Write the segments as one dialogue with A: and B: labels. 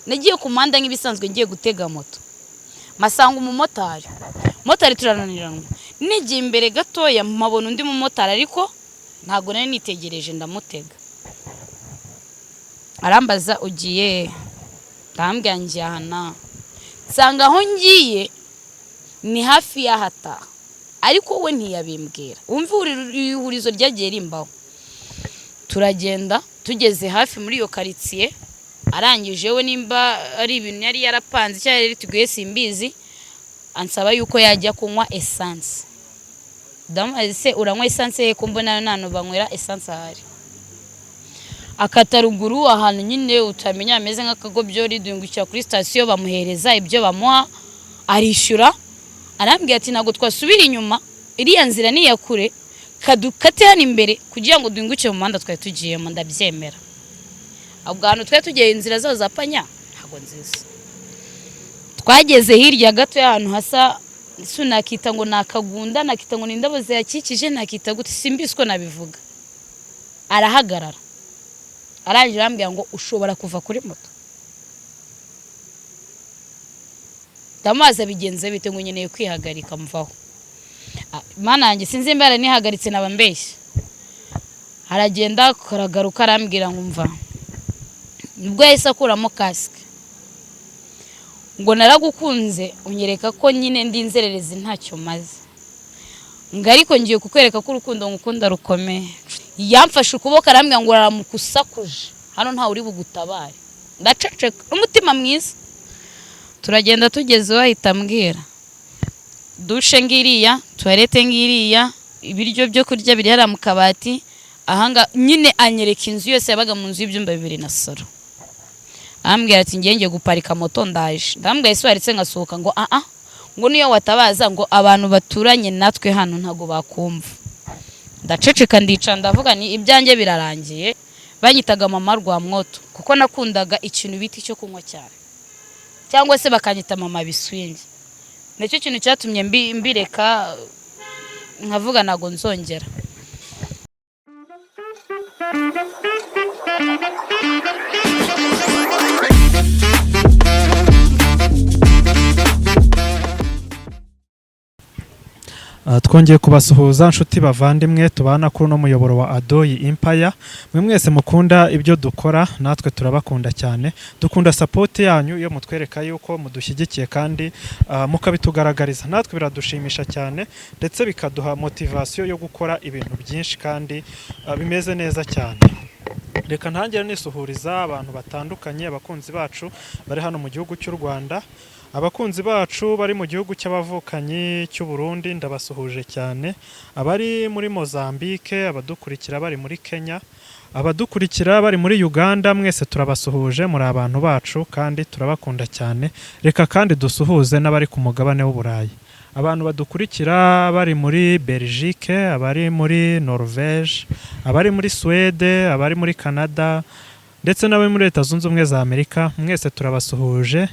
A: Nagiye ku muhanda nk'ibisanzwe, ngiye gutega moto, mpasanga umumotari. Motari turananiranwa. Nigiye imbere gatoya, mpabona undi mumotari, ariko ntabwo nari nitegereje, ndamutega. Arambaza: "Ugiye he?" Ndambwira: "Ngiye aha n'aha." Nsanga aho ngiye ni hafi y'aho ataha, ariko we ntiyabimbwira. Wumve ihurizo ryagiye rimbaho. Turagenda, tugeze hafi muri iyo karitsiye, arangije we, nimba ari ibintu yari yarapanze cyangwa yari tuguye simbizi, ansaba yuko yajya kunywa essence. Ndamubaza: "Se uranywa essence ye, ko mbona nta hantu banywera essence ahari?" Akata ruguru ahantu nyine utamenya, hameze nk'akagobyori, duhingukira kuri sitasiyo, bamuhereza ibyo bamuha, arishyura. Arambwira ati: "Ntabwo twasubira inyuma, iriya nzira ni iya kure, kadukate hano imbere kugira ngo duhingukire mu muhanda twari tugiyemo." Ndabyemera. Ubwo ahantu twari tugiye, inzira zaho za panya ntabwo nziza. Twageze hirya gato y'ahantu hasa, nakita ngo ni akagunda, nakita ngo ni indabo zihakikije, nakita gute, simbizi uko nabivuga. Arahagarara, arangije arambwira ngo: "Ushobora kuva kuri moto." Ndamubaza: "Bigenze bite?" Ngo: "Nkeneye kwihagarika." Mvaho. Mana yanjye, sinzi nimba yaranihagaritse, naba mbeshye. Aragenda, karagaruka, arambwira ngo: "Mva." Nibwo yahise akuramo kasike ngo: "Naragukunze, unyereka ko nyine ndi inzererezi, ntacyo maze, ngo ariko ngiye kukwereka ko urukundo ngukunda rukomeye." Yamfashe ukuboko, arambwira ngo: "Uramuka usakuje hano, ntawe uri bugutabare." Ndaceceka, umutima mwiza. Turagenda, tugezeho ahita ambwira: "Douche ngiriya, toilette ngiriya, ibiryo byo kurya biri hariya mu kabati ahanga." Nyine anyereka inzu yose. Yabaga mu nzu y'ibyumba bibiri na salon. Arambwira ati: "Ngiye, ngiye guparika moto, ndaje." Ndambwira: "Ese waretse ngasohoka?" Ngo: "Aa," ngo "niyo watabaza," ngo "abantu baturanye natwe hano ntabwo bakumva." Ndaceceka, ndica, ndavuga ni ibyanjye birarangiye. Banyitaga Mama Rwamwoto kuko nakundaga ikintu bita icyo kunywa cyane, cyangwa se bakanyita Mama Biswingi. Nicyo kintu cyatumye mbireka, nkavuga ntabwo nzongera.
B: Twongeye kubasuhuza, nshuti bavandimwe tubana kuri uno muyoboro wa Adoyi Empire. Mwe mwese mukunda ibyo dukora, natwe turabakunda cyane. Dukunda support yanyu iyo mutwereka yuko mudushyigikiye kandi mukabitugaragariza. Natwe biradushimisha cyane, ndetse bikaduha motivation yo gukora ibintu byinshi kandi bimeze neza cyane. Reka ntangire nisuhuriza abantu batandukanye, abakunzi bacu bari hano mu gihugu cy'u Rwanda, abakunzi bacu bari mu gihugu cy'abavukanyi cy'u Burundi, ndabasuhuje cyane, abari muri Mozambique, abadukurikira bari muri Kenya, abadukurikira bari muri Uganda, mwese turabasuhuje. Muri abantu bacu kandi turabakunda cyane. Reka kandi dusuhuze n'abari ku mugabane w'Uburayi, abantu badukurikira bari muri Belgique, abari muri Norvège, abari muri Suède, abari muri Canada, ndetse n'abari muri Leta Zunze Ubumwe za Amerika. Mwese turabasuhuje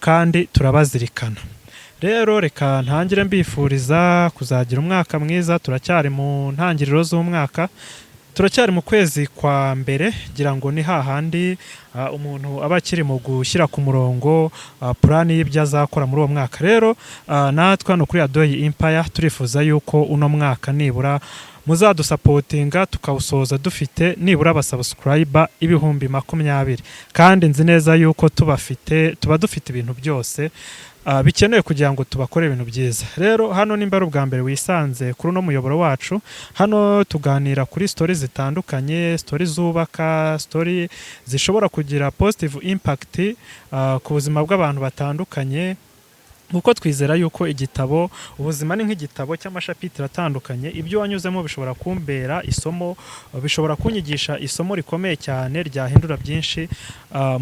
B: kandi turabazirikana. Rero reka ntangire mbifuriza kuzagira umwaka mwiza. Turacyari mu ntangiriro z'umwaka, turacyari mu kwezi kwa mbere. Ngira ngo ni hahandi umuntu aba akiri mu gushyira ku murongo plan y'ibyo azakora muri uwo mwaka. Rero natwe hano kuri Adoyi Empire turifuza yuko uno mwaka nibura muzadusupportinga, tukawusoza dufite nibura abasubscriber 20,000. Kandi nzi neza yuko tubafite, tuba dufite ibintu byose bikenewe kugira ngo tubakore ibintu byiza. Rero hano, nimba ari ubwa mbere wisanze kuri uno muyoboro wacu, hano tuganira kuri story zitandukanye, story zubaka, story zishobora kugira positive impact ku buzima bw'abantu batandukanye, kuko twizera yuko igitabo, ubuzima ni nk'igitabo cy'amashapitire atandukanye. Ibyo wanyuzemo bishobora kumbera isomo, bishobora kunyigisha isomo rikomeye cyane ryahindura byinshi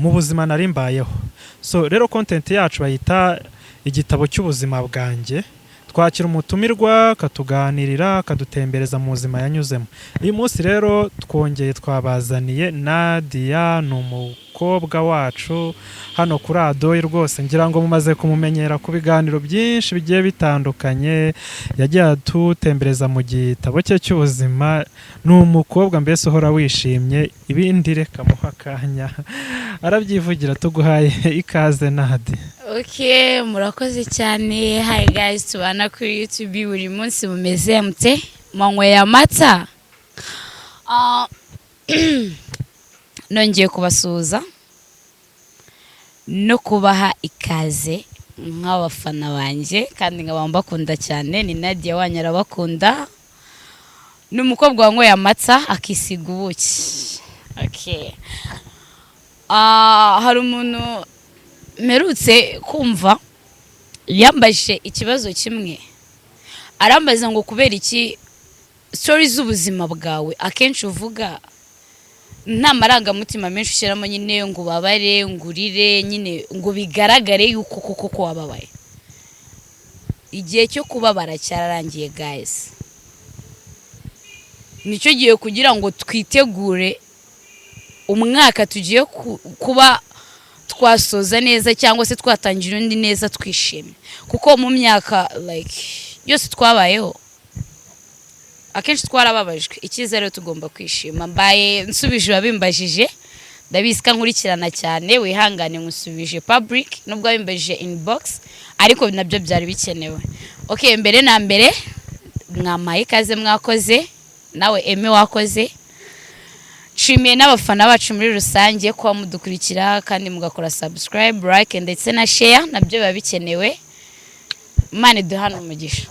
B: mu buzima nari mbayeho. So rero content yacu bayita Igitabo cy'Ubuzima Bwanjye. Twakira umutumirwa akatuganirira, akadutembereza mu buzima yanyuzemo. Uyu munsi rero twongeye twabazaniye Nadia, ni umukobwa wacu hano kuri Adoyi. Rwose ngira ngo mumaze kumumenyera ku biganiro byinshi bigiye bitandukanye yagiye atutembereza mu gitabo cye cy'ubuzima. Ni umukobwa mbese uhora wishimye. Ibindi reka muha akanya arabyivugira. Tuguhaye ikaze, Nadia.
A: Ok, murakoze cyane. Hi guys, tubana kuri YouTube buri munsi, mumeze mute? Mwanyweye amata? Nongeye kubasuhuza no kubaha ikaze nk'abafana banjye, kandi nkaba mbakunda cyane. Ni Nadia wanyu, arabakunda. Ni umukobwa wanyweye amata akisiga ubuki. Okay. Hari umuntu mperutse kumva yambajije ikibazo kimwe, arambaza ngo kubera iki story z'ubuzima bwawe akenshi uvuga nta marangamutima menshi ushyiramo nyine, ngo ubabare, ngo urire nyine, ngo bigaragare yuko koko ko wababaye. Igihe cyo kubabara cyararangiye guys, nicyo gihe kugira ngo twitegure umwaka tugiye kuba twasoza neza cyangwa se twatangira undi neza twishimye, kuko mu myaka like yose twabayeho akenshi twarababajwe. Icyiza rero tugomba kwishima. Mbaye nsubije uwabimbajije, ndabizi ko nkurikirana cyane, wihangane nkusubije public nubwo wabimbajije inbox, ariko nabyo byari bikenewe. Okay, mbere na mbere mwampaye ikaze, mwakoze. Nawe Eme wakoze. Nshimiye n'abafana bacu muri rusange kuba mudukurikira kandi mugakora subscribe, like ndetse na share, nabyo biba bikenewe. Imana iduhane umugisha.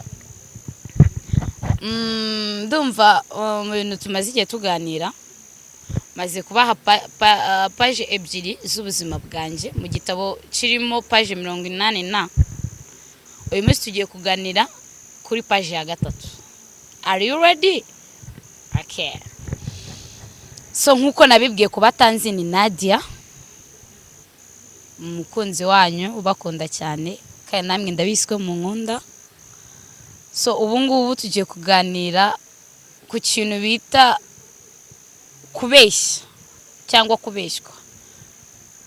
A: Ndumva mu bintu tumaze igihe tuganira, maze kubaha page ebyiri z'ubuzima bwanjye mu gitabo kirimo page 80 na. Uyu munsi tugiye kuganira kuri page ya gatatu. Are you ready? Okay. So nk'uko nabibwiye ku batanzi, ni Nadia, umukunzi wanyu ubakunda cyane, kandi namwe ndabizi ko munkunda. So ubu ngubu tugiye kuganira ku kintu bita kubeshya cyangwa kubeshywa,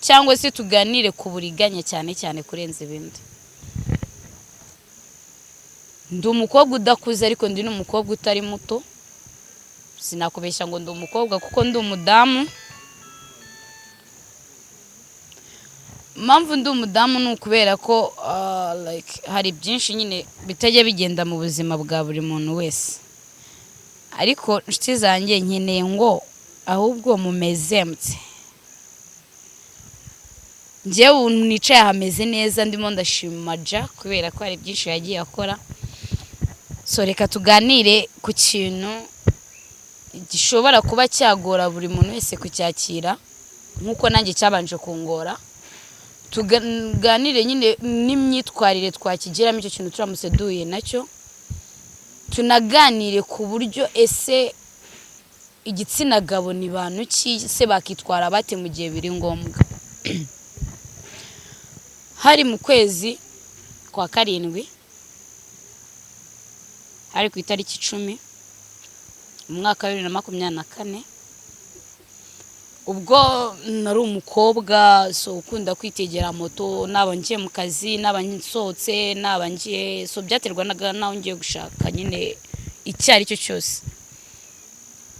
A: cyangwa se tuganire ku buriganya cyane cyane kurenza ibindi. Ndi umukobwa udakuze, ariko ndi n'umukobwa utari muto. Sinakubeshya ngo ndi umukobwa kuko ndi umudamu. Impamvu ndi umudamu ni ukubera ko like, hari byinshi nyine bitajya bigenda mu buzima bwa buri muntu wese. Ariko inshuti zanjye, nkeneye ngo ahubwo mumeze mute? Njyewe ubu nicaye hameze neza, ndimo ndashima Ja kubera ko hari byinshi yagiye akora. So reka tuganire ku kintu gishobora kuba cyagora buri muntu wese kucyakira nk'uko nanjye cyabanje kungora. Tuganire nyine n'imyitwarire twakigiramo icyo kintu turamutse duhuye nacyo. Tunaganire ku buryo ese igitsina gabo ni bantu ki se, bakitwara bate mu gihe biri ngombwa. Hari mu kwezi kwa karindwi, hari ku itariki 10 mu mwaka wa 2024, ubwo nari umukobwa so ukunda kwitegera moto, naba ngiye mu kazi, naba nsohotse, naba ngiye, so byaterwa n'aho ngiye gushaka nyine icyo ari cyo cyose.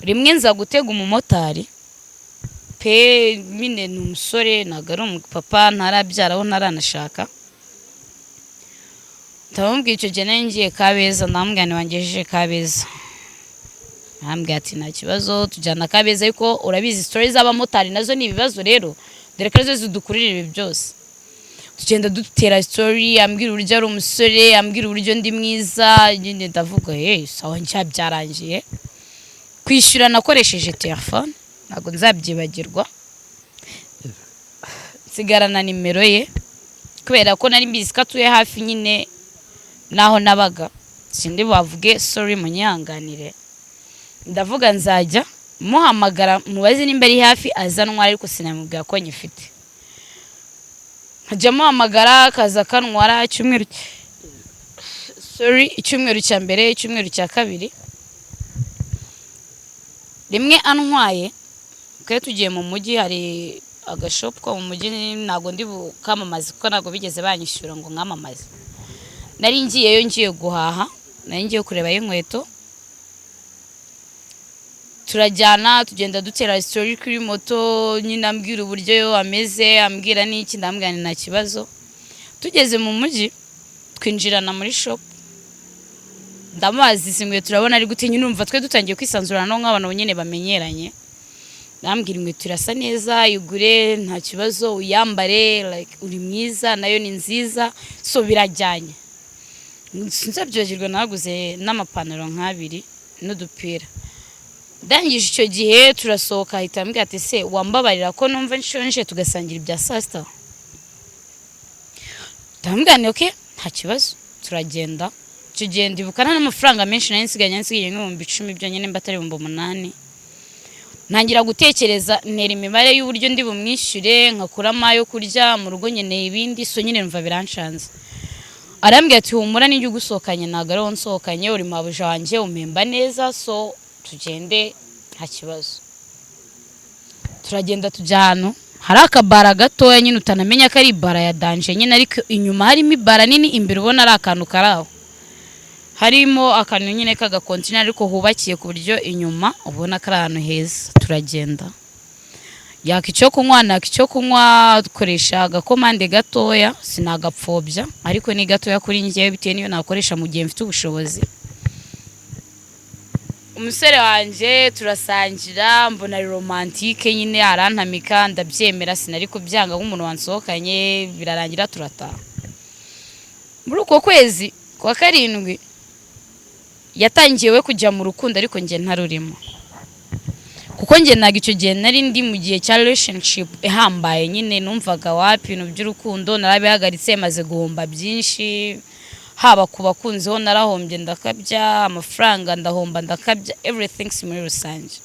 A: Rimwe nza gutega umumotari pe, nyine ni umusore, ntabwo ari umupapa, ntarabyaraho, ntaranashaka. Ndamubwira, icyo gihe nari ngiye Kabeza, ndamubwira ntiwangejeje Kabeza? Arambwira ati nta kibazo, tujyana Kabeza. Ariko urabizi story z'abamotari nazo ni ibibazo rero, dore ko arizo zidukurira ibi byose. Tugenda dutera story, ambwira uburyo ari umusore, ambwira uburyo ndi mwiza nyine. Ndavuga hey, sawa nshya. Byarangiye kwishyura nakoresheje telefone, ntabwo nzabyibagirwa. Nsigarana nimero ye kubera ko nari mbizi ko atuye hafi nyine n'aho nabaga. Sindi bavuge, sorry, munyihanganire. Ndavuga nzajya muhamagara mubaze nimba ari hafi azanwa, ariko sinamubwira ko nyifite. Nkajya muhamagara akaza akantwara. Icyumweru, Sorry, icyumweru cya mbere, icyumweru cya kabiri, rimwe antwaye, twari tugiye mu mujyi, hari agashopu ko mu mujyi, ntabwo ndi bukamamaze kuko ntabwo bigeze banyishyura ngo nkamamaze. Nari ngiyeyo ngiye guhaha, nari ngiye kurebayo inkweto. Turajyana, tugenda, dutera story kuri moto nyine, ambwira uburyo ameze, ambwira n'iki, ndamubwira nti nta kibazo. Tugeze mu mujyi, twinjirana muri shop, ndamubaza izi nkweto urabona ari gute? Nyine urumva twe dutangiye kwisanzurana no nk'abantu nyine bamenyeranye. Ndambwira inkweto irasa neza, igure nta kibazo, uyambare, like uri mwiza, nayo ni nziza, so birajyanye. Sinzabyibagirwa, naguze n'amapantaro nk'abiri n'udupira. Ndangije icyo gihe turasohoka, ahita ambwira ati: "Se wambabarira ko numva nshonje, tugasangira ibya saa sita?" Ndamubwira nti: "Okay, nta kibazo." Turagenda. Icyo gihe ndibuka nta n'amafaranga menshi nari nsigaye, nari nsigaye nk'ibihumbi 10 byonyine, mba atari 8000. Ntangira gutekereza, ntera imibare y'uburyo ndi bumwishyure, nkakuramo ayo kurya mu rugo, nkeneye ibindi, so nyine numva biranshanze. Arambwira ati: "Humura, nijya ugusohokanye ntabwo ari wowe nsohokanye, uri mabuja wanjye, umpemba neza, so tugende nta kibazo." Turagenda, tujya ahantu hari akabara gatoya nyine utanamenya ko ari ibara ya danger nyine, ariko inyuma harimo ibara nini, imbere ubona ari akantu kari aho, harimo akantu nyine k'agakontineri ariko hubakiye ku buryo inyuma ubona ko ari ahantu heza. Turagenda, yaka icyo kunywa, naka icyo kunywa, dukoresha agakomande gatoya, sinagapfobya ariko ni gatoya kuri njyewe bitewe n'iyo nakoresha mu gihe mfite ubushobozi. Umusore wanjye turasangira, mbona ari romantique nyine, arantamika, ndabyemera, sinari kubyanga nk'umuntu wansohokanye. Birarangira, turataha. Muri uko kwezi kwa karindwi yatangiye we kujya mu rukundo, ariko njye ntarurimo, kuko njye ntabwo icyo gihe nari ndi mu gihe cya relationship ihambaye nyine. Numvaga wapi, ibintu by'urukundo narabihagaritse, maze guhomba byinshi, haba ku bakunzi ho narahombye ndakabya, amafaranga ndahomba ndakabya, everything muri rusange.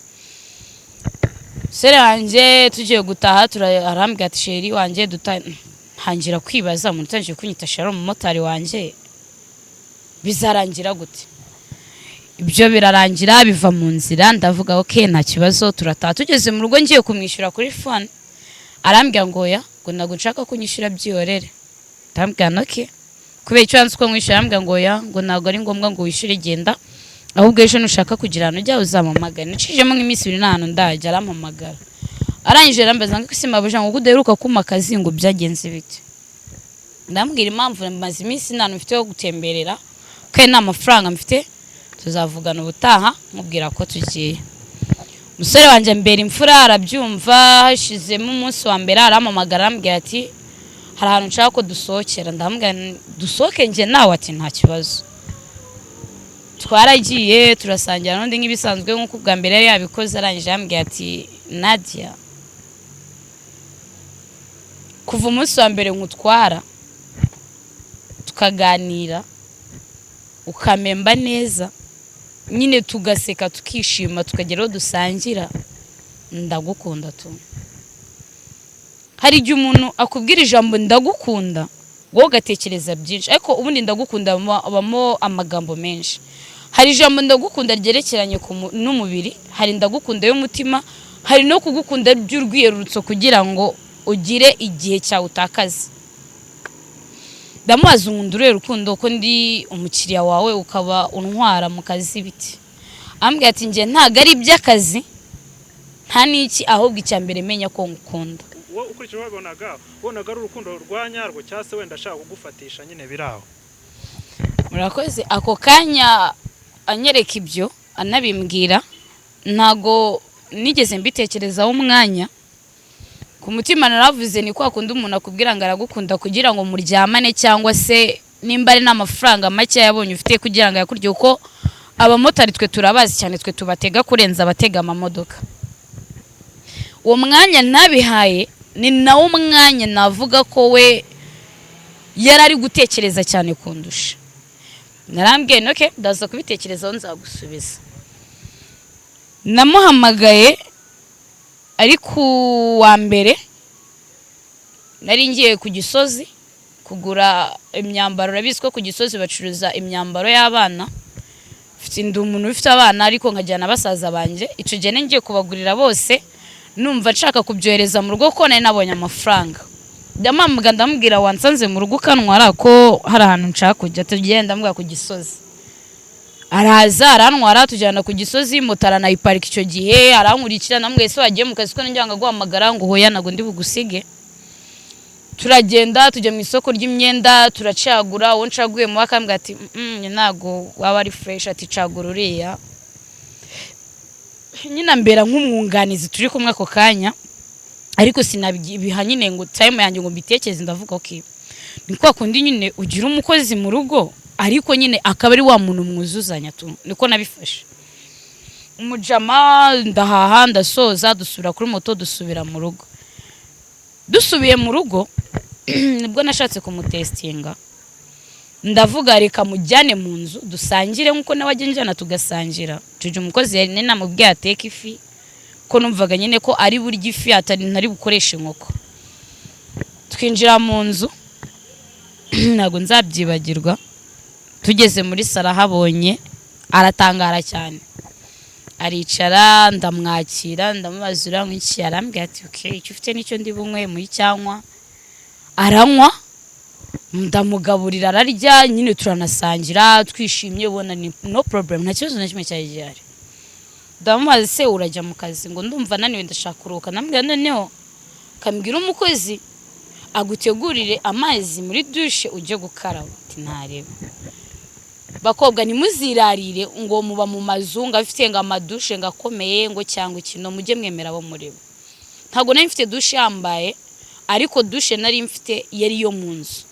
A: Umusore wanjye tugiye gutaha, arambwira ati: "Chéri wanjye," ntangira kwibaza, umuntu utangiye kunyita chéri, umumotari wanjye, bizarangira gute? Ibyo birarangira, biva mu nzira, ndavuga ok, nta kibazo, turataha. Tugeze mu rugo, ngiye kumwishyura kuri phone, arambwira ngo oya, ngo ntabwo nshaka ko unyishyura, byihorere. Ndambwira nti: "Okay, kubera icyo wanze ko mwishyura?" Arambwira ngo oya, ngo ntabwo ari ngombwa ngo wishyure, genda, ahubwo ejo nushaka kugira ahantu ujya uzampamagara. Nacishijemo nk'iminsi 2 nta hantu ndajya, arampamagara, arangije arambaza ngo: "Ese mabuja, ngo udaheruka kumpa akazi, ngo byagenze bite?" Ndambwira impamvu maze iminsi nta hantu mfite ho gutemberera kandi nta mafaranga mfite, tuzavugana ubutaha mubwira ko tugiye. Umusore wanjye mbera imfura, arabyumva. Hashizemo umunsi wa mbere, arampamagara, arambwira ati: "Hari ahantu nshaka ko dusohokera." Ndamubwira nti: "Dusohoke njye nawe?" Ati: "Nta kibazo." Twaragiye, turasangira n'undi nk'ibisanzwe, nk'uko ubwa mbere yari yabikoze. Arangije arambwira ati: "Nadia, kuva umunsi wa mbere nkutwara tukaganira, ukamemba neza nyine, tugaseka, tukishima, tukagera aho dusangira, ndagukunda tu." Hari igihe umuntu akubwira ijambo "ndagukunda", wowe ugatekereza byinshi, ariko ubundi "ndagukunda" habamo amagambo menshi. Hari ijambo "ndagukunda" ryerekeranye n'umubiri, hari "ndagukunda" y'umutima, hari no kugukunda by'urwiyerurutso kugira ngo ugire igihe cyawe utakaza. Ndamubaza: "Unkunda uruhe rukundo, ko ndi umukiriya wawe ukaba untwara mu kazi biti?" Ambwira ati: "Njye ntabwo ari iby'akazi, nta n'iki, ahubwo icya mbere menya ko ngukunda."
B: Wowe ukurikije uko wabibonaga, wabonaga ari urukundo rwa nyarwo, cyangwa se wenda ashaka kugufatisha nyine biri aho?
A: Murakoze. Ako kanya anyereka ibyo, anabimbwira, ntago nigeze mbitekerezaho umwanya. Ku mutima naravuze ni kwa kundi umuntu akubwira ngo aragukunda kugira ngo muryamane, cyangwa se nimba ari n'amafaranga make yabonye ufite kugira ngo ayakurye, kuko abamotari twe turabazi cyane, twe tubatega kurenza abatega amamodoka. Uwo mwanya ntabihaye, ni nawo mwanya navuga ko we yari ari gutekereza cyane kundusha. Narambwiye nti: "Okay, ndaza kubitekerezaho, nzagusubiza." Namuhamagaye ari ku wa mbere, nari ngiye ku Gisozi. Kugura imyambaro, urabizi ko ku Gisozi bacuruza imyambaro y'abana. Ndi umuntu ufite abana, ariko nkajyana basaza banjye. Icyo gihe ngiye kubagurira bose, numva nshaka kubyohereza mu rugo ko nari nabonye amafaranga. Ndamuhamagara, ndamubwira: "Wansanze mu rugo ukantwara, ko hari ahantu nshaka kujya?" Tugenda, ndamubwira ku Gisozi. Araza arantwara, tujyana ku Gisozi, moto aranayiparika. Icyo gihe arankurikira. Namubwiye: "Se wagiye mu kazi, ko njya guhamagara?" Ngo: "Hoya, ntabwo ndi bugusige." Turagenda, tujya mu isoko ry'imyenda, turacagura. Uwo ncaguye mu akambwira ati: "Ntabwo waba ari fresh." Ati: "Cagura uriya." Nyine mbera nk'umwunganizi turi kumwe ako kanya, ariko sinabiha nyine ngo time yanjye ngo mbitekereze. Ndavuga: "Okay, ni kwa kundi nyine ugira umukozi mu rugo, ariko nyine akaba ari wa muntu mwuzuzanya tu." Niko nabifashe. Umujama ndahaha, ndasoza, dusubira kuri moto, dusubira mu rugo. Dusubiye mu rugo nibwo nashatse kumutestinga. Ndavuga: "Reka mujyane mu nzu dusangire nk'uko nawe ajya njyana tugasangira." Icyo umukozi yari namubwiye ateka ifi, ko numvaga nyine ko ari burya ifi, atari ntari bukoreshe inkoko. Twinjira mu nzu, ntabwo nzabyibagirwa, tugeze muri salo ahabonye aratangara cyane. Aricara, ndamwakira, ndamubaza: "Uranywa iki?" Arambwira ati: "Okay, icyo ufite nicyo ndi bunywe." Muri cyanywa aranywa, ndamugaburira ararya, nyine turanasangira twishimye, ubona ni no problem, nta kibazo na kimwe cyari gihari. Ndamubaza: "Se urajya mu kazi?" Ngo: "Ndumva naniwe, ndashaka kuruhuka." Ndamubwira: "Noneho kambwira umukozi agutegurire amazi muri dushe ujye gukaraba." Ati: "Ntarebe." Bakobwa, ntimuzirarire ngo muba mu mazu ngo afite ngo amadushe ngo akomeye ngo cyangwa ikintu. Mujye mwemera abo muri bo. Ntabwo nari mfite dushe yambaye, ariko dushe nari mfite yari iyo mu nzu.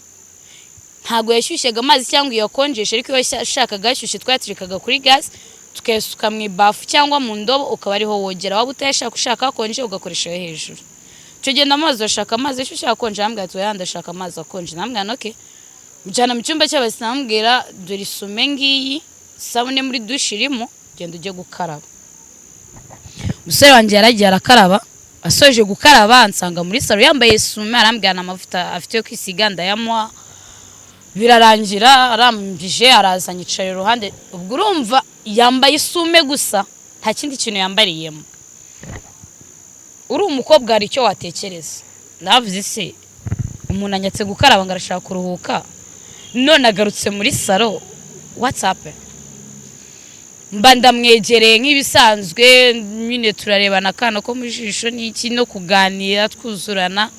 A: Ntabwo yashyushyaga amazi cyangwa iyakonjesha, ariko iyo yashakaga ashyushye twayaterekaga kuri gaze, tukayasuka mu ibafu cyangwa mu ndobo, ukaba ariho wogera. Waba utayashaka, ushaka hakonje, ugakoresha ayo hejuru. Icyo gihe ndamubaza: "Urashaka amazi ashyushye, akonje?" Arambwira ati: "Oya, ndashaka amazi akonje." Ndamubwira: "Okay." Mujyana mu cyumba cy'abashyitsi, ndamubwira: "Dore isume ngiyi, isabune muri dushe irimo, genda ujye gukaraba." Umusore wanjye yaragiye arakaraba. Asoje gukaraba nsanga muri salo yambaye isume. Arambwira amavuta afite yo kwisiga, ndayamuha. Birarangira arambije, araza anyicara iruhande. Ubwo urumva yambaye isume gusa, nta kindi kintu yambariyemo. Uri umukobwa hari icyo watekereza. Ndavuze: "Se umuntu anyatse gukaraba ngo arashaka kuruhuka, none agarutse muri salo, what's up?" Mba ndamwegereye nk'ibisanzwe nyine, turarebana akana ko mu jisho n'iki, no kuganira twuzurana.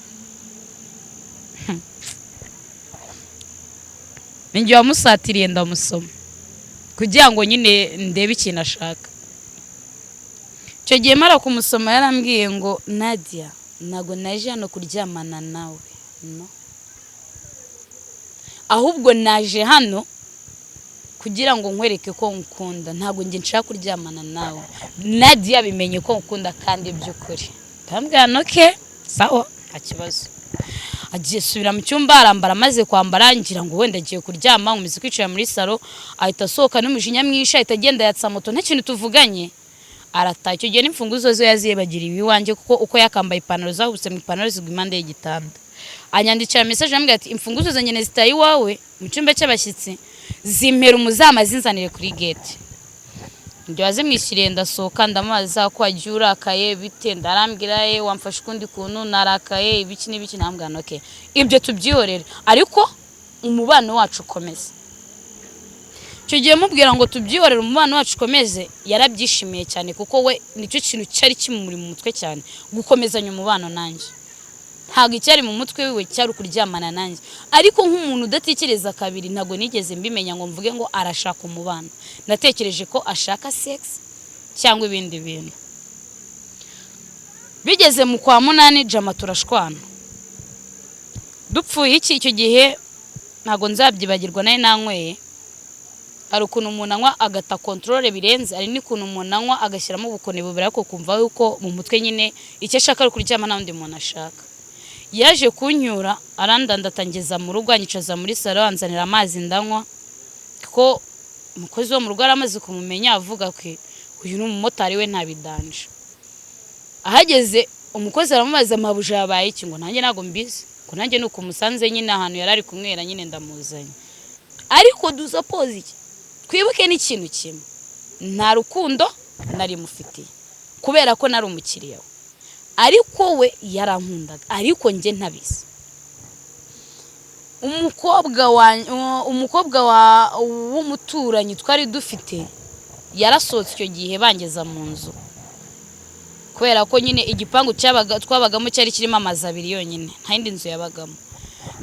A: Ninjye wamusatiriye, ndamusoma kugira ngo nyine ndebe ikintu ashaka. Icyo gihe mara kumusoma yarambwiye ngo: "Nadia, ntabwo naje hano kuryamana nawe, no, ahubwo naje hano kugira ngo nkwereke ko nkukunda. Ntabwo njye nshaka kuryamana nawe. Nadia, bimenye ko nkukunda kandi by'ukuri." Ndamubwira: "Okay, sawa, nta kibazo." Agiye subira mu cyumba, arambara. Amaze kwambara ngira ngo wenda agiye kuryama, nkomeza kwicara muri salo. Ahita asohoka n'umujinya mwinshi, ahita agenda yatsa moto, nta kintu tuvuganye, arataha. Icyo gihe n'imfunguzo zo yazibagiriwe iwanjye, kuko uko yakambaye ipantaro zahubutse mu ipantaro zigwa impande y'igitanda. Anyandikira message, ambwira ati: "Imfunguzo zanjye zitaye iwawe mu cyumba cy'abashyitsi, zimpera umuzamu azinzanire kuri gate." Njye wazimwishyiriye, ndasohoka, ndamubaza ko wagiye urakaye bite? Ndarambwira: "Ye wamfashe ukundi kuntu, narakaye, ibiki n'ibiki." Ndamubwira: "Okay, ibyo tubyihorere, ariko umubano wacu ukomeze." Icyo gihe mubwira ngo tubyihorere, umubano wacu ukomeze, yarabyishimiye cyane, kuko we nicyo kintu cyari kimuri mu mutwe cyane, gukomezanya umubano nanjye. Ntabwo icyari mu mutwe wiwe cyari ukuryamana nanjye. Ariko nk'umuntu udatekereza kabiri, ntabwo nigeze mbimenya ngo mvuge ngo arashaka umubano. Natekereje ko ashaka sex cyangwa ibindi bintu. Bigeze mu kwa munani, jama turashwana. Dupfuye iki? Icyo gihe ntabwo nzabyibagirwa, nari nanyweye. Hari ukuntu umuntu anywa agata contrôle birenze, hari n'ukuntu umuntu anywa agashyiramo ubukoni bubiri, ariko kumva yuko mu mutwe nyine icyo ashaka ari ukuryama, nta wundi muntu ashaka. Yaje kunyura, arandandata ngeza mu rugo, anyicaza muri salo, anzanira amazi ndanywa, kuko umukozi wo mu rugo yari amaze kumumenya, avuga ko uyu ni umumotari we, ntabidanje. Ahageze umukozi aramubaza: "Mabuja yabaye iki?" Ngo: "Nanjye ntabwo mbizi." Ko nanjye nuko musanze nyine ahantu yari ari kunywera nyine ndamuzanye. Ariko dusapoze iki, twibuke n'ikintu kimwe: nta rukundo nari mufitiye kubera ko nari umukiriya we, ariko we yarankundaga, ariko njye ntabizi. Umukobwa w'umuturanyi twari dufite yarasohotse icyo gihe bangeza mu nzu, kubera ko nyine igipangu twabagamo cyari kirimo amazu abiri yonyine, nta yindi nzu yabagamo.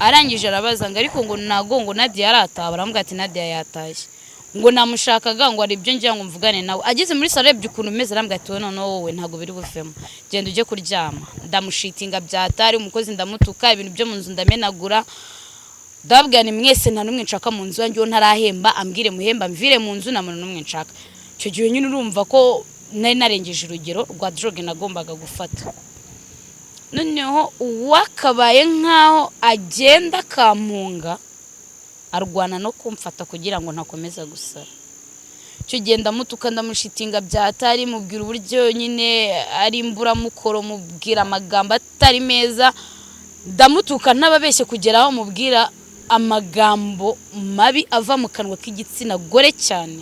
A: Arangije arabaza ngo: "Ariko ngo ntago ngo Nadia yarataha?" Baramubwira ati: "Nadia yatashye." Ngo namushakaga, ngo hari ibyo ngira ngo mvugane nawe. Ageze muri salo, arebye ukuntu umeze, arambwira ati: "Wowe noneho, wowe ntabwo biri buvemo, genda ujye kuryama." Ndamushitinga byatari umukozi, ndamutuka, ibintu byo mu nzu ndamenagura. Ndababwira ni mwese, nta n'umwe nshaka mu nzu yanjye. Uwo ntarahemba ambwire muhemba mvire mu nzu, nta muntu n'umwe nshaka. Icyo gihe nyine urumva ko nari narengeje urugero rwa drogue nagombaga gufata. Noneho uwakabaye nk'aho agenda akampunga, arwana no kumfata kugira ngo ntakomeza gusara. Icyo gihe ndamutuka, ndamushitinga byatari, mubwira uburyo nyine ari imburamukoro, mubwira amagambo atari meza, ndamutuka ntababeshye, kugera aho mubwira amagambo mabi ava mu kanwa k'igitsina gore cyane.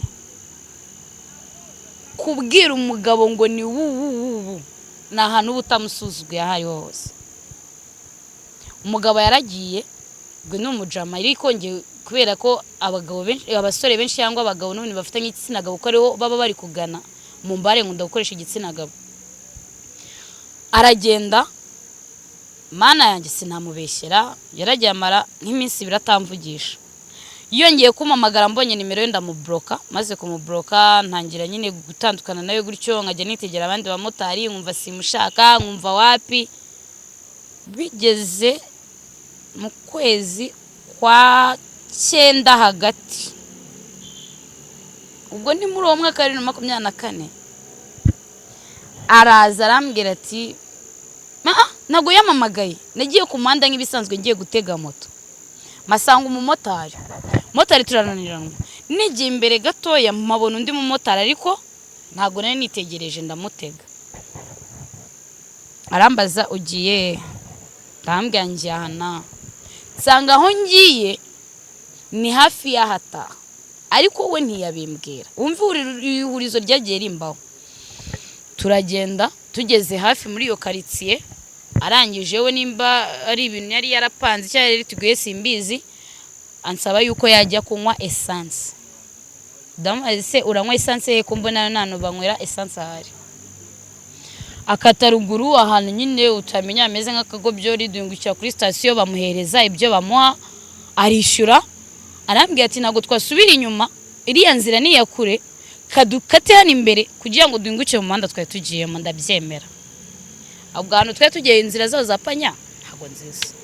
A: Kubwira umugabo ngo ni wuwu ni ahantu uba utamusuzuguye aho ariho hose. Umugabo yaragiye, ngo ni umujama, ariko njye kubera ko abagabo benshi, abasore benshi cyangwa abagabo n'ubundi bafite nk'igitsina gabo, ko ariho baba bari kugana mu mbare, nkunda gukoresha igitsina gabo. Aragenda, Mana yanjye, sinamubeshyera, yaragiye amara nk'iminsi 2 atamvugisha. Yongeye kumpamagara, mbonye nimero ye ndamublocka. Maze kumublocka, ntangira nyine gutandukana nawe gutyo, nkajya nitegera abandi bamotari, nkumva simushaka, nkumva wapi. Bigeze mu kwezi kwa cyenda hagati, ubwo ni muri uwo mwaka wa 2024, araza arambwira ati: "Ntabwo yamamagaye." Nagiye ku muhanda nk'ibisanzwe, ngiye gutega moto, masanga umumotari, motari turananiranwa. Nigiye imbere gatoya, mpabona undi mumotari, ariko ntabwo nari nitegereje, ndamutega. Arambaza: "Ugiye he?" Ndambwira: "Ngiye aha n'aha." Nsanga aho ngiye ni hafi y'ahataha, ariko we ntiyabimbwira. Wumva ihurizo ryagiye rimbaho. Turagenda, tugeze hafi muri iyo karitsiye, arangije we nimba ari ibintu yari yarapanze cyangwa yari tuguye simbizi, ansaba yuko yajya kunywa essence. Ndamubaza: "Se uranywa essence ye, ko mbona nta banywera essence ahari?" Akata ruguru ahantu nyine utamenya hameze nk'akagobyori, duhingukira kuri sitasiyo, bamuhereza ibyo bamuha, arishyura. Arambwira ati: "Ntabwo twasubira inyuma, iriya nzira ni iya kure, kadukate hano imbere kugira ngo duhingukire mu muhanda twari tugiyemo." Ndabyemera. Ubwo ahantu twari tugiye, inzira zaho za panya ntabwo nziza.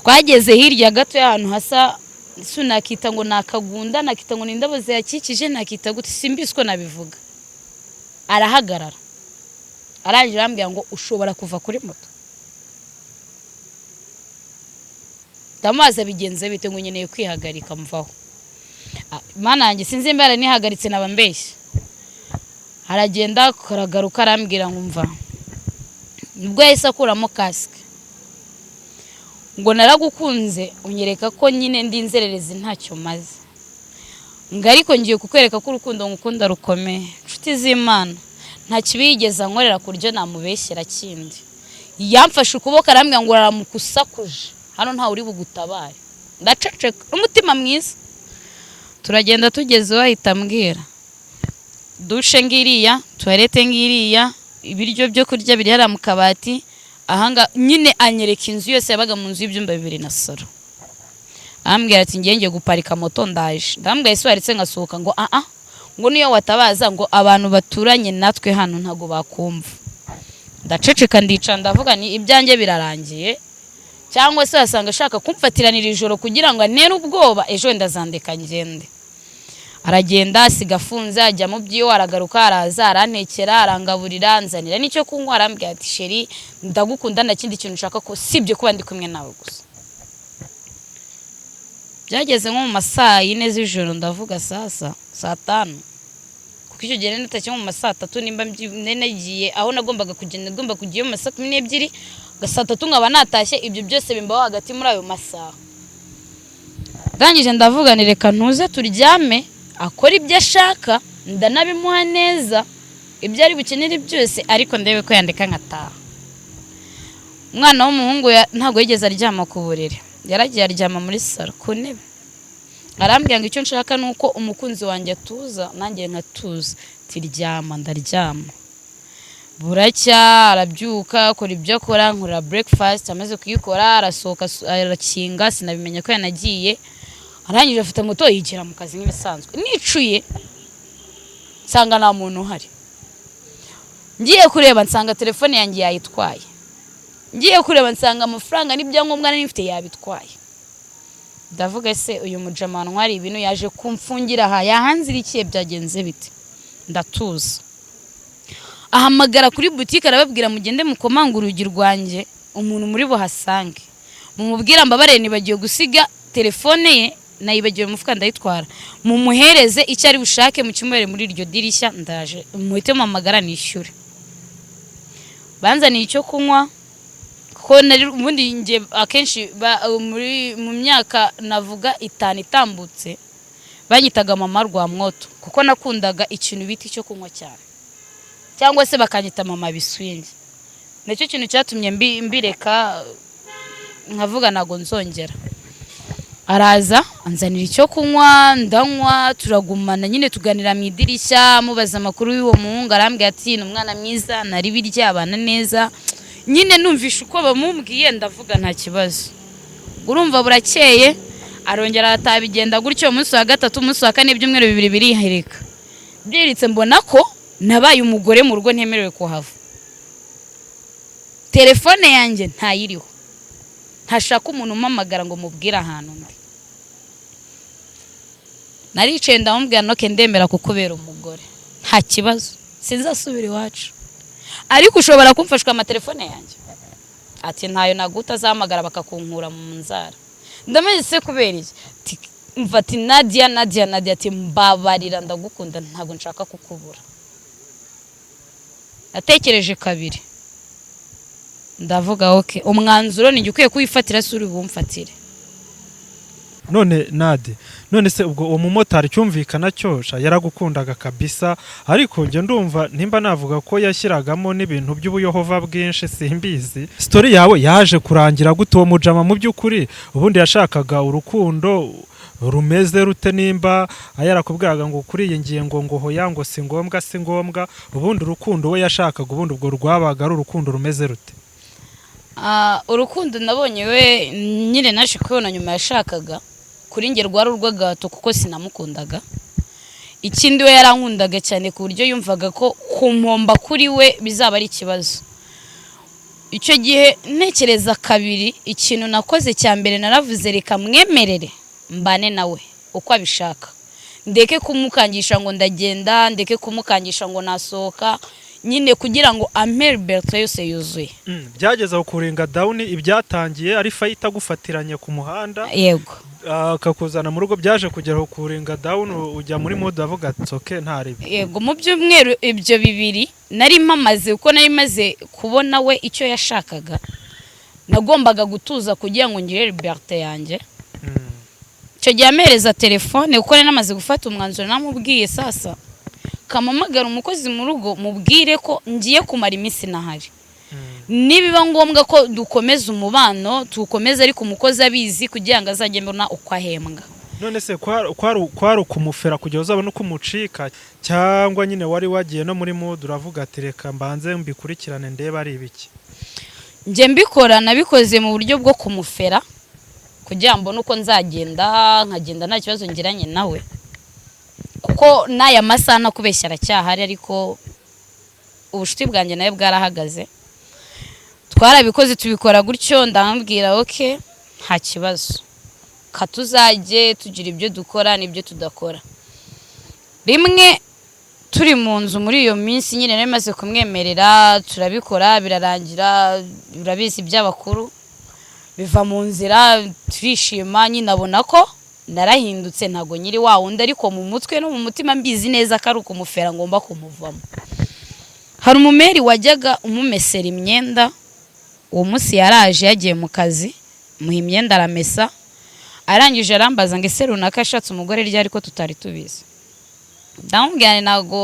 A: Twageze hirya gato y'ahantu hasa, nakita ngo ni akagunda, nakita ngo ni indabo zihakikije, nakita gute, simbizi uko nabivuga. Arahagarara, arangije arambwira ngo: "Ushobora kuva kuri moto." Ndamubaza: "Bigenze bite?" Ngo nkeneye kwihagarika mvaho. Mana yanjye, sinzi nimba yaranihagaritse naba mbeshye. Aragenda, aragaruka, arambwira ngo mva. Nibwo yahise akuramo kasike, ngo: "Naragukunze, unyereka ko nyine ndi inzererezi, ntacyo maze, ngo ariko ngiye kukwereka ko urukundo ngukunda rukomeye." Inshuti z'Imana, nta kibi yigeze ankorera ku buryo namubeshyera kindi. Yamfashe ukuboko, arambwira ngo: "Aramuka usakuje hano, ntawe uri bugutabare." Ndaceceka, umutima mwiza. Turagenda, tugeze iwe ahita ambwira: "Douche ngiriya, toilette ngiriya, ibiryo byo kurya biri hariya mu kabati ahanga." Nyine anyereka inzu yose. Yabaga mu nzu y'ibyumba bibiri na salo. Arambwira ati: "Ngiye ngiye guparika moto, ndaje." Ndambwira: "Ese waretse ngasohoka?" Ngo: "Aa," ngo "niyo watabaza, ngo abantu baturanye natwe hano ntabwo bakumva." Ndaceceka, ndica, ndavuga ni ibyanjye birarangiye, cyangwa se wasanga ashaka kumfatiranira ijoro kugira ngo antere ubwoba, ejo wenda azandeka ngende. Aragenda, asiga afunze, ajya mu by'iwe, aragaruka, araza, arantekera, arangaburira, anzanira n'icyo kunywa. Arambwira ati: "Chérie, ndagukunda, nta kindi kintu nshaka ko sibye kuba ndi kumwe nawe gusa." Byageze nko mu ma saa yine z'ijoro, ndavuga sasa saa tanu, kuko icyo gihe nari natashye nko mu ma saa tatu, nimba nari nagiye aho nagombaga kugenda, nagomba kujyayo mu ma saa 12. Saa tatu nkaba natashye. Ibyo byose bimbaho hagati muri ayo masaha. Ndangije ndavuga ni reka ntuze turyame, akora ibyo ashaka, ndanabimuha neza, ibyo ari bukenere byose, ariko ndebe ko yandeka nkataha. Umwana w'umuhungu ntabwo yigeze aryama ku buriri, yaragiye aryama muri salo ku ntebe. Arambwira ngo icyo nshaka ni uko umukunzi wanjye atuza, nanjye nkatuza. Tiryama, ndaryama. Buracya arabyuka, akora ibyo akora, nkorera breakfast. Amaze kuyikora arasohoka, arakinga, sinabimenya ko yanagiye. Arangije afite moto, yigira mu kazi nk'ibisanzwe. Nicuye nsanga nta muntu uhari. Ngiye kureba nsanga telefone yanjye yayitwaye. Ngiye kureba nsanga amafaranga n'ibyangombwa nari mfite yabitwaye. Ndavuga: ese uyu mujama ntwari ibintu yaje kumfungira aha, yahanzirikiye, byagenze bite? Ndatuza. Ahamagara kuri butike, arababwira: mugende mukomanga urugi rwanjye, umuntu muri buhasange mumubwira mbabare, nibagiwe gusiga telefone ye, nayibagiwe mu mufuka ndayitwara, mumuhereze icyo ari bushake mukimuhere muri iryo dirishya, ndaje muhite muhamagara nishyure. Banzaniye icyo kunywa, kuko nari ubundi njye akenshi muri mu myaka navuga 5 itambutse banyitaga mama Rwamwoto, kuko nakundaga ikintu bita icyo kunywa cyane, cyangwa se bakanyita mama Biswingi. Nicyo kintu cyatumye mbireka, nkavuga ntabwo nzongera. Araza anzanira icyo kunywa, ndanywa, turagumana nyine, tuganira mu idirishya, mubaza amakuru y'uwo muhungu. Arambwira ati ni umwana mwiza, nari birya, abana neza. Nyine numvishe uko bamubwiye, ndavuga nta kibazo. Urumva burakeye, arongera arataha, bigenda gutyo umunsi wa gatatu, umunsi wa kane, ibyumweru 2 birihereka. Byiritse mbona ko nabaye umugore mu rugo, ntemerewe kuhava, telefone yanjye ntayiriho, ntashaka umuntu umpamagara ngo mubwire ahantu ndi. Naricaye ndamubwira: okay, ndemera kukubera umugore, nta kibazo, sinzasubira iwacu, ariko ushobora kumfashwa amatelefone yanjye? Ati ntayo naguta, azahamagara bakakunkura mu nzara. Ndamaze se kubera iki? Ati, mva, ati Nadia, Nadia, Nadia, ati mbabarira, ndagukunda, ntabwo nshaka kukubura. Natekereje kabiri, ndavuga okay, umwanzuro ni ukwiye kuwifatira, si uri bumfatire.
B: None Nade, none se ubwo uwo mumotari cyumvikana cyosha yaragukundaga kabisa, ariko njye ndumva nimba navuga ko yashyiragamo n'ibintu by'ubuyohova bwinshi, simbizi. Story yawe yaje kurangira gute? Uwo mujama mu by'ukuri ubundi yashakaga urukundo rumeze rute? Nimba yarakubwiraga ngo kuri iyi ngingo ngo hoya, ngo si ngombwa, si ngombwa, ubundi urukundo we yashakaga, ubundi ubwo rwabaga ari urukundo rumeze rute?
A: Urukundo nabonye we nyine naje kubona nyuma yashakaga, kuri njye rwari urw'agahato, kuko sinamukundaga. Ikindi, we yarankundaga cyane ku buryo yumvaga ko kumpomba kuri we bizaba ari ikibazo. Icyo gihe ntekereza kabiri, ikintu nakoze cya mbere, naravuze reka mwemerere mbane nawe uko abishaka, ndeke kumukangisha ngo ndagenda, ndeke kumukangisha ngo nasohoka, nyine kugira ngo ampe liberté yose yuzuye.
B: Byageze aho kuringa down, ibyatangiye ari fight agufatiranye ku muhanda,
A: yego,
B: akakuzana mu rugo, byaje kugera aho kuringa down, ujya muri mode avuga ati okay, ntaribi.
A: Yego, mu byumweru ibyo 2 nari mpamaze, kuko nari maze kubona we icyo yashakaga, nagombaga gutuza kugira ngo ngire liberté yanjye. Icyo gihe amereza telefone, kuko nari namaze gufata umwanzuro, namubwiye sasa kamamagara umukozi mu rugo, mubwire ko ngiye kumara iminsi nahari, nibiba ngombwa ko dukomeza umubano tuwukomeze, ariko umukozi abizi, kugira ngo azajye mbona uko ahembwa.
B: None se kwari ukumufera kugira uzabone uko umucika, cyangwa nyine wari wagiye no muri mood uravuga ati reka mbanze mbikurikirane ndebe ari ibiki?
A: Njye mbikora, nabikoze mu buryo bwo kumufera kugira ngo mbone uko nzagenda, nkagenda nta kibazo ngiranye nawe, kuko n'aya masaha nakubeshya aracyahari, ariko ubucuti bwanjye nawe bwarahagaze. Twarabikoze, tubikora gutyo, ndamubwira okay, nta kibazo, katuzajye tugira ibyo dukora n'ibyo tudakora. Rimwe turi mu nzu muri iyo minsi nyine nari maze kumwemerera, turabikora birarangira, urabizi iby'abakuru, biva mu nzira, turishima. Nyine abona ko narahindutse, ntabwo nyiri wa wundi, ariko mu mutwe no mu mutima mbizi neza ko ari ukumufera ngomba kumuvamo. Hari umumeri wajyaga umumesera imyenda. Uwo munsi yaraje yagiye mu kazi, muha imyenda aramesa. Arangije arambaza ngo: "Ese runaka yashatse umugore ryari ko tutari tubizi?" Ndamubwira nti: "Ntabwo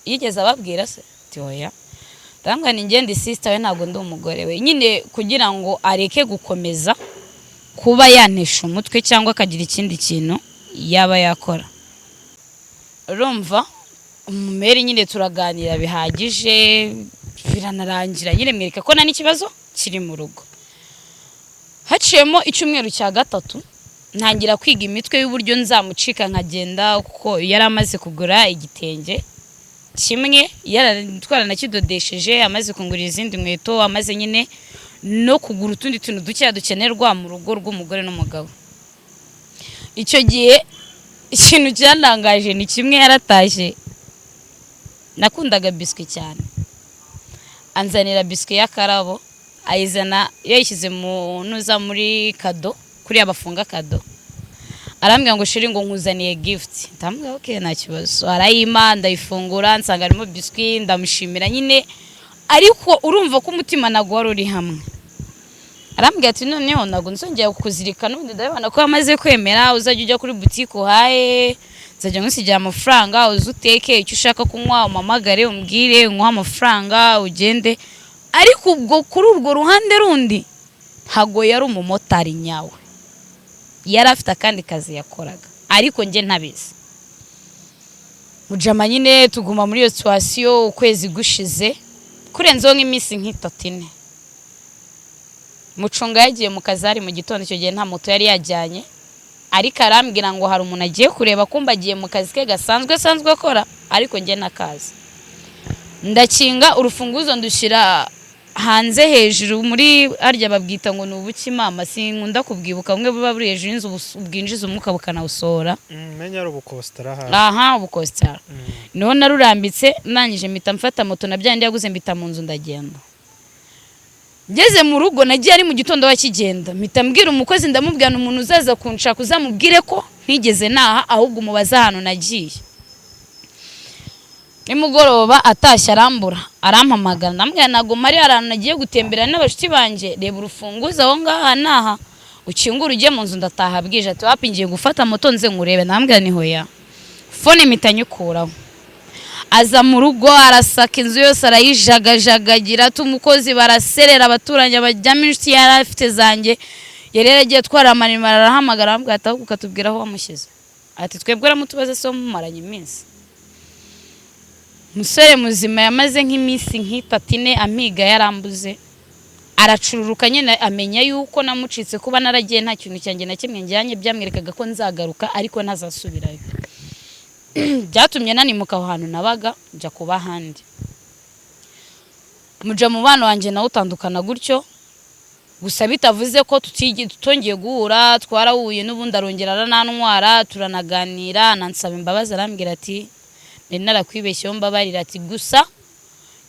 A: yigeze ababwira se?" Ati: "Oya." Ndamubwira nti: "Ngende sister we, ntabwo ndi umugore we." Nyine kugira ngo areke gukomeza kuba yantesha umutwe cyangwa akagira ikindi kintu yaba yakora. Urumva umumeri nyine turaganira bihagije, biranarangira nyine mwereka ko nta n'ikibazo kiri mu rugo. Haciyemo icyumweru cya gatatu, ntangira kwiga imitwe y'uburyo nzamucika nkagenda, kuko yari amaze kugura igitenge kimwe, twaranakidodesheje, amaze kungurira izindi nkweto, amaze nyine no kugura utundi tuntu dukeya dukenerwa mu rugo rw'umugore n'umugabo. Icyo gihe ikintu cyantangaje ni kimwe: yaratashye, nakundaga biswi cyane, anzanira biswi y'akarabo, ayizana yayishyize mu ntuza, muri kado, kuriya bafunga kado. Arambwira ngo: "Chéri," ngo, "nkuzaniye gift." Ndamubwira: "Okay, nta kibazo." Arayima, ndayifungura, nsanga harimo biswi, ndamushimira nyine, ariko urumva ko umutima ntabwo wari uri hamwe. Arambwira ati: "Noneho ntabwo nzongera kukuzirika, n'ubundi ndabibona ko wamaze kwemera. Uzajya ujya kuri butike uhahe, nzajya nkusigira amafaranga, uze uteke icyo ushaka kunywa, umpamagare umbwire, nkuhe amafaranga ugende." Ariko ubwo kuri urwo ruhande rundi ntabwo yari umumotari nyawe, yari afite akandi kazi yakoraga, ariko njye ntabizi. Mujama nyine tuguma muri iyo situation. Ukwezi gushize, kurenzeho nk'iminsi nk'itatu ine, mucunga yagiye mu kazi, hari mu gitondo. Icyo gihe nta moto yari yajyanye, ariko arambwira ngo hari umuntu agiye kureba, kumba agiye mu kazi ke gasanzwe asanzwe akora, ariko njye ntakazi. Ndakinga, urufunguzo ndushyira hanze hejuru muri harya babwita ngo ni ubukimama, sinkunda kubwibuka, bumwe buba buri hejuru y'inzu bwinjiza umwuka bukanawusohora.
B: Menya ari ubukositara ahari.
A: Aha, ubukositara niho narurambitse. Ndangije mpita mfata moto na byandi yaguze, mbita mu nzu, ndagenda. Ngeze mu rugo, nagiye ari mu gitondo bakigenda, mpita mbwira umukozi, ndamubwira: "Umuntu uzaza kunshaka uzamubwire ko ntigeze naha, ahubwo umubaze ahantu nagiye." Nimugoroba atashye arambura, arampamagara. Ndamubwira: "Ntabwo mari, hari ahantu nagiye gutembera n'abashuti banjye. Reba urufunguzo aho ngaha naha, ukingure ujye mu nzu, ndataha bwije." Ati: "Wapi, ngiye gufata moto nze nkurebe." Ndamubwira ni hoya. Phone mpita nyikuraho. Aza mu rugo, arasaka inzu yose, arayijagajagagira, ati umukozi baraserera, abaturanyi bajyamo, inshuti yari afite zanjye yari yaragiye atwara amanimero, arahamagara, aramubwira ati: "Ahubwo ukatubwira aho wamushyize." Ati: "Twebwe uramutubaze se mumaranye iminsi?" Umusore muzima yamaze nk'iminsi nk'itatu ine amiga, yarambuze, aracururuka nyine amenya yuko namucitse. Kuba naragiye nta kintu cyanjye na kimwe njyanye byamwerekaga ko nzagaruka ariko ntazasubirayo. Byatumye nanimuka aho hantu nabaga, njya kuba ahandi. Muja mubano wanjye nawe utandukana gutyo gusa, bitavuze ko tutongeye guhura. Twarahuye n'ubundi, arongera aranantwara, turanaganira, anansaba imbabazi, arambwira ati: "Nari narakwibeshyeho, mbabarira." Ati: "Gusa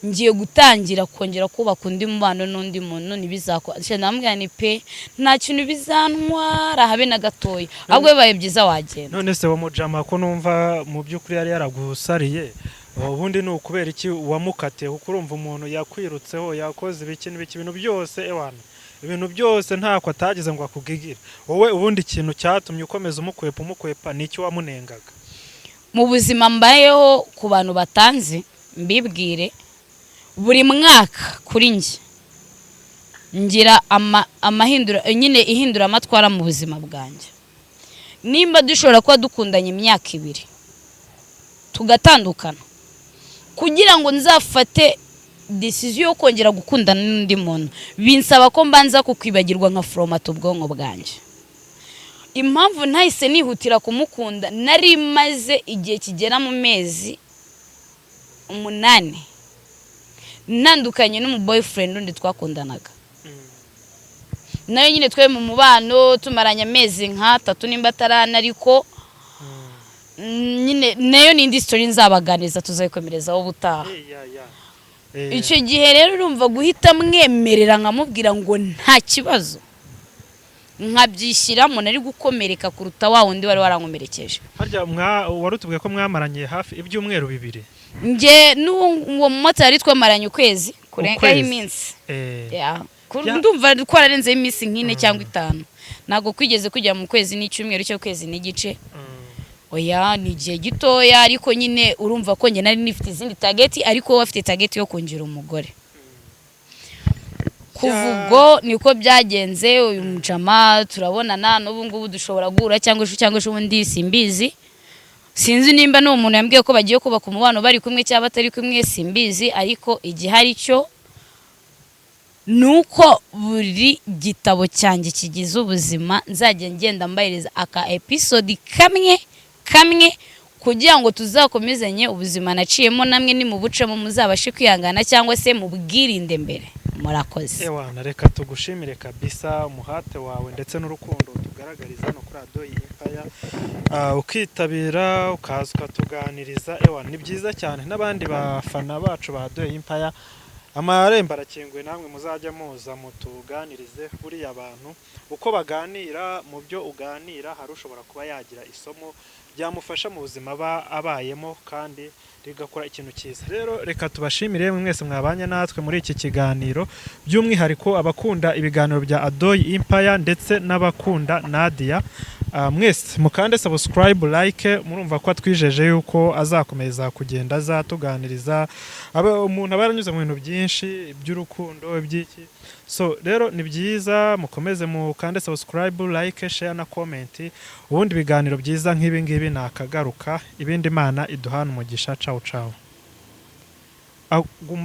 A: ngiye gutangira kongera kubaka undi mubano n'undi muntu, ntibizakora." Ndamubwira ni pe, nta kintu bizantwara habe na gatoya, ahubwo bibaye byiza wagenda.
B: None se wa mujama ko numva mu by'ukuri yari yaragusariye, ubundi ni ukubera iki wamukatiye? Kuko urumva umuntu yakwirutseho, yakoze ibiki n'ibiki, ibintu byose, ewana, ibintu byose ntako atagize ngo akugigire wowe. Ubundi ikintu cyatumye ukomeza umukwepa umukwepa ni iki wamunengaga?
A: Mu buzima mbayeho, ku bantu batanzi mbibwire, buri mwaka kuri njye ngira amahindura nyine, ihinduramatwara mu buzima bwanjye. Nimba dushobora kuba dukundanye imyaka 2 tugatandukana, kugira ngo nzafate decision yo kongera gukundana n'undi muntu, binsaba ko mbanza kukwibagirwa, nka foromata ubwonko bwanjye. Impamvu ntahise nihutira kumukunda, nari maze igihe kigera mu mezi 8 ntandukanye n'umu boyfriend undi twakundanaga, nayo nyine twe mu mubano tumaranye amezi nk'atatu nimba atarana, ariko nyine nayo ni indi story nzabaganiza, tuzayikomerezaho ubutaha. Icyo gihe rero urumva guhita mwemerera nkamubwira ngo nta kibazo, nkabyishyiramo, nari gukomereka kuruta wa wundi wari warankomerekeje.
B: Harya wari utubwiye ko mwamaranye hafi ibyumweru 2?
A: Njye n'uwo mumotari twamaranye ukwezi kurengaho
B: Ukwezi.
A: iminsi. Ya, Ndumva twararenzeho iminsi nk'ine cyangwa 5, ntabwo kwigeze kujya mu kwezi n'icyumweru cyo kwezi n'igice. Oya, ni igihe gitoya, ariko nyine urumva ko njye nari nifite izindi target, ariko wowe afite target yo kungira umugore. Kuva ubwo niko byagenze. Uyu mujama turabonana n'ubu ngubu, dushobora guhura cyangwa ejo cyangwa ejo bundi, simbizi. Sinzi nimba n'uwo muntu yambwiye ko bagiye kubaka umubano bari kumwe cyangwa batari kumwe, simbizi. Ariko igihari cyo ni uko buri gitabo cyanjye kigize ubuzima nzajya ngenda mbahereza aka episode kamwe kamwe, kugira ngo tuzakomezanye ubuzima naciyemo, namwe nimubucemo muzabashe kwihangana cyangwa se mubwirinde mbere. Murakoze.
B: Ewana, reka tugushimire kabisa umuhate wawe ndetse n'urukundo tugaragariza hano kuri Adoyi Empire, ukitabira ukaza ukatuganiriza. Ewana, ni byiza cyane. N'abandi bafana bacu ba Adoyi Empire, amarembo arakinguye, namwe muzajya muza mutuganirize. Buriya abantu uko baganira, mu byo uganira hari ushobora kuba yagira isomo ryamufasha mu buzima aba abayemo kandi rigakora ikintu cyiza. Rero reka tubashimire mwe mwese mwabanye natwe muri iki kiganiro, by'umwihariko abakunda ibiganiro bya Adoyi Empire ndetse n'abakunda Nadia. Mwese mukande subscribe, like. Murumva ko atwijeje yuko azakomeza kugenda azatuganiriza. Umuntu aba yaranyuze mu bintu byinshi by'urukundo, iby'iki. So rero ni byiza, mukomeze mukande subscribe, like, share na comment. Ubundi ibiganiro byiza nk'ibi ngibi nakagaruka. Ibindi, Imana iduhana umugisha. Ciao ciao. Aguma.